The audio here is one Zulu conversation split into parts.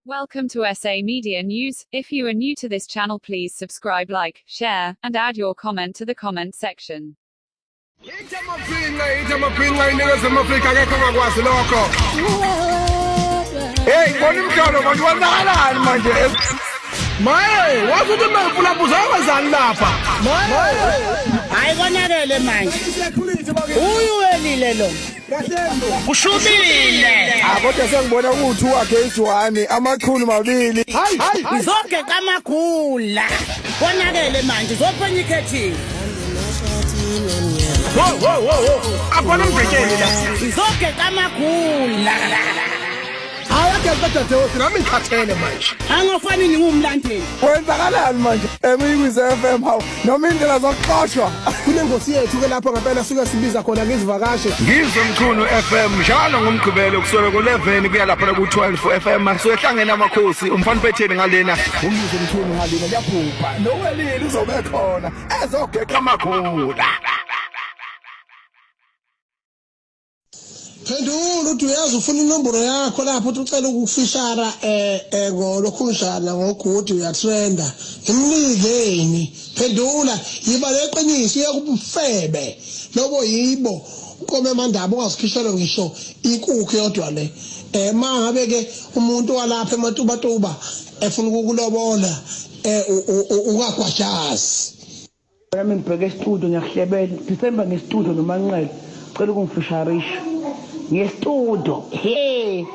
Welcome to SA Media News. If you are new to this channel, please subscribe, like, share, and add your comment to the comment section. Ithi amabhinca, ithi amabhinca iNingizimu Afrika, akekho ongakwazi lokho. Hey, ngibona imhlolo manje, kwenzakalani manje? Maye, wazi ukuthi imephu lapho uzokwenzani lapha? Maye. Hayi, konakele manje. Uyuwelile lo. Ushubile. Ah, kodwa sengibona ukuthi 2 against 1, amachunu mabili. Hayi, hayi. Izogeqa amakhula. Konakele manje, uzophenya ikhethini. Wo wo wo wo. Akhona umbhekeli la. Izogeqa amakhula. Hayi, ake dadewethu, nami ngikhathele manje. Angofani ngingumlandeli. Kwenzakalani manje? Emikwize FM, hawu, noma indlela zokuxoshwa. Kunengosi yethu ke lapho ngempela suke sibiza khona ngizivakashe. Ngizwe Mchunu FM njalo ngoMgqibelo kusukela ku-11 kuya lapha ku-12 FM, suke hlangene amakhosi, umfana phetheni ngalena. Ungizwe Mchunu ngalena kuyaphupha. Nowelile uzobe khona ezogeqa amakhula. Phendula uthi uyazi ufuna inombolo yakho lapho, uthi ucela ukufishara ngolokhunjana ngogudi uyatrenda, imnikeni. Phendula, yiba leqiniso, uye kubufebe lobo, yibo ukome amandaba, ungazikhishela ngisho inkukhu yodwa le. Ma ngabe ke umuntu walapha ematubatuba efuna ukukulobola, ungagwajazi. Nami ngibheke e-studio, ngiyakuhlebela December nge-studio noManqele, cela ukungifisharisha nge-studio, he.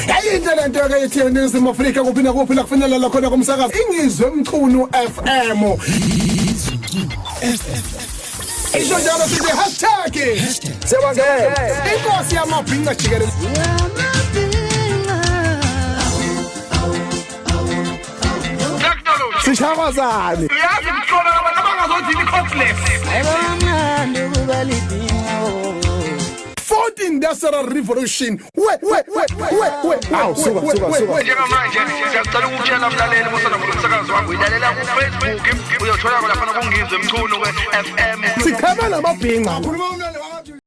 Yayinhle lento ke yethi eNingizimu Afrika, kuphi nakuphi la kufinyelela khona kumsakazo Ingizwe Mchunu FM. Isho njalo sithi hashtag siyabangena inkosi yamabhinca jikelele. Sishakwazane. Uyazi ukuhlola abantu abangazothi i-complex. 14 Industrial Revolution. We we we we we. Awu, suka, we, suka, we, suka. we. Njengamanje siyacela ukutshela mlaleli osanda umsakazo wakho, uyilalela ku-Facebook, uyothola lapha kuNgizwe Mchunu kwe-FM. Sicheme namabhinca. Khuluma umlaleli.